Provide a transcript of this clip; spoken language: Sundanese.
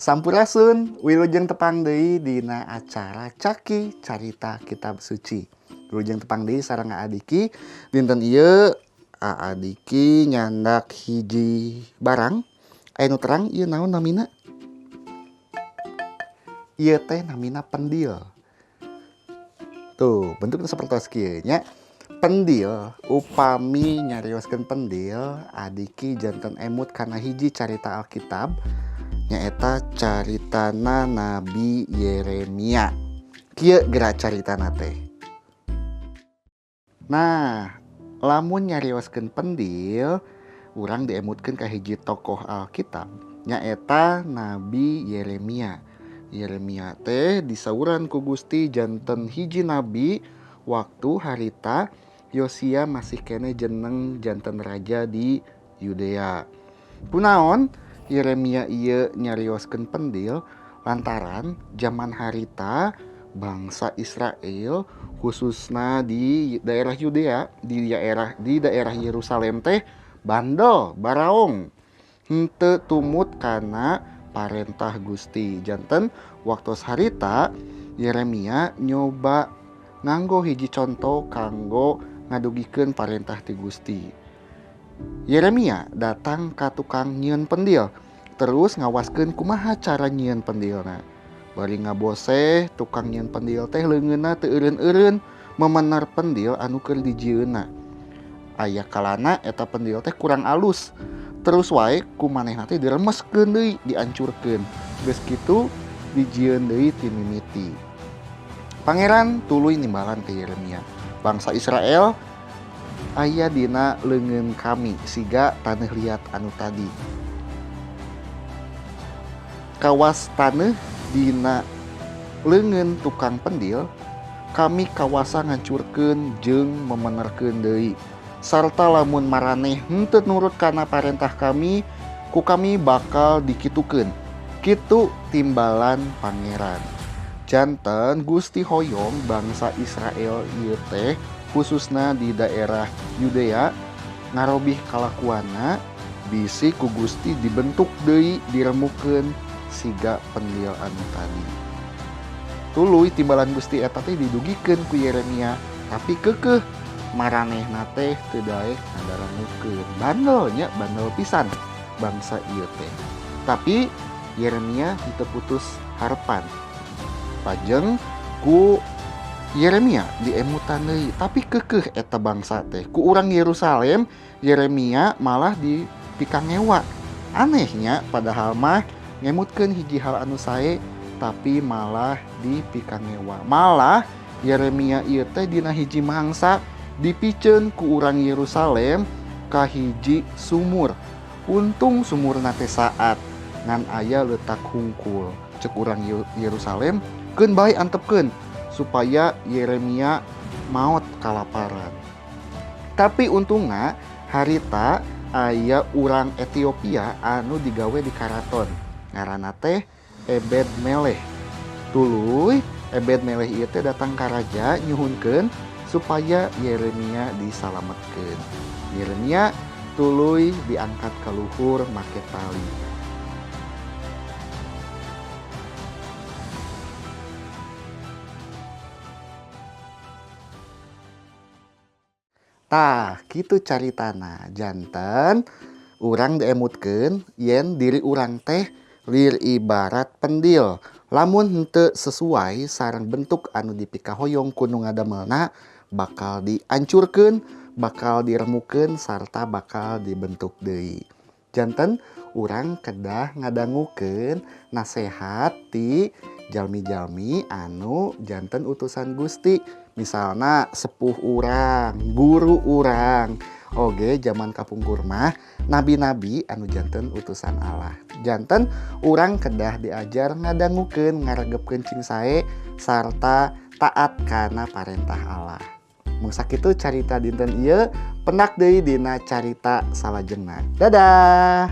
Sampurasun, wilujeng tepang deui dina acara Caki Carita Kitab Suci. Wilujeng tepang deui sareng Aa Diki. Dinten ieu Aa Diki nyandak hiji barang. Aya nu terang ieu naon namina? Ieu teh namina pendil. Tuh, bentukna sapertos kieu nya. Pendil, upami nyarioskeun pendil, Adiki janten emut kana hiji carita Alkitab nyaeta caritana Nabi Yeremia. Kieu geura caritana teh. Nah, lamun nyarioskeun pendil, urang diemutkeun ka hiji tokoh Alkitab nyaeta Nabi Yeremia. Yeremia teh disauran ku Gusti janten hiji nabi waktu harita Yosia masih keneh jeneng janten raja di Yudea. Kunaon Yeremia ieu nyarioskeun pendil lantaran zaman harita bangsa Israel khususna di daerah Yudea, di daerah Yerusalem teh bandel, baraong, henteu tumut kana parentah Gusti. Janten waktu harita Yeremia nyoba nganggo hiji conto kanggo ngadugikeun parentah ti Gusti. Yeremia datang ka tukang nyieun pendil, terus ngawaskeun kumaha cara nyieun pendilna. Bari ngaboseh tukang nyieun pendil teh leungeunna teu eureun-eureun memener pendil anu keur dijieunna. Aya kalana eta pendil teh kurang alus. Terus wae ku manehna teh diremeskeun deui, diancurkeun. Geus kitu dijieun deui ti mimiti. Pangeran tuluy nimbalan ka Yeremia. Bangsa Israel aya dina leungeun kami siga taneuh liat anu tadi. Kawas taneuh dina leungeun tukang pendil, kami kawasa ngancurkeun jeung memenerkeun deui. Sarta lamun maraneh henteu nurut kana parentah kami, ku kami bakal dikitukeun. Kitu timbalan pangeran. Janten Gusti hoyong bangsa Israel ieu teh khususna di daerah Yudea ngarobih kalakuanna bisi ku Gusti dibentuk deui diremukeun siga pendil anu tadi. Tuluy timbalan Gusti eta teh didugikeun ku Yeremia, tapi keukeuh maranehna teh teu daek ngadarangukeun. Bandel nya, bandel pisan bangsa ieu teh. Tapi Yeremia henteu putus harapan. Pajeng ku Yeremia diemutan deui, tapi keukeuh eta bangsa teh. Ku urang Yerusalem Yeremia malah dipikangewa. Anehnya padahal mah ngemutkeun hiji hal anu sae tapi malah dipikangewa. Malah Yeremia ieu teh dina hiji mangsa dipiceun ku urang Yerusalem ka hiji sumur. Untung sumurna teh saat ngan aya leutak hungkul. Cek urang Yerusalem keun bae antepkeun supaya Yeremia maot kalaparan. Tapi untungna harita aya urang Ethiopia anu digawe di karaton. Ngaranna teh Ebed Meleh. Tuluy Ebed Meleh ieu teh datang ka raja nyuhunkeun supaya Yeremia disalametkeun. Yeremia tuluy diangkat ka luhur make tali. Tah, kitu caritana. Janten urang diemutkeun yen diri urang teh lir ibarat pendil. Lamun henteu sesuai sareng bentuk anu dipikahoyong ku nu ngadamelna, bakal diancurkeun, bakal diremukeun, sarta bakal dibentuk deui. Janten urang kedah ngadangukeun nasehat ti jalmi-jalmi anu janten utusan Gusti. Misalna sepuh urang, guru urang, oge zaman kapungkur mah nabi-nabi anu janten utusan Allah. Janten urang kedah diajar ngadangukeun, ngaregepkeun cing sae sarta taat kana parentah Allah. Mung sakitu carita dinten ieu, pendak deui dina carita salajengna. Dadah.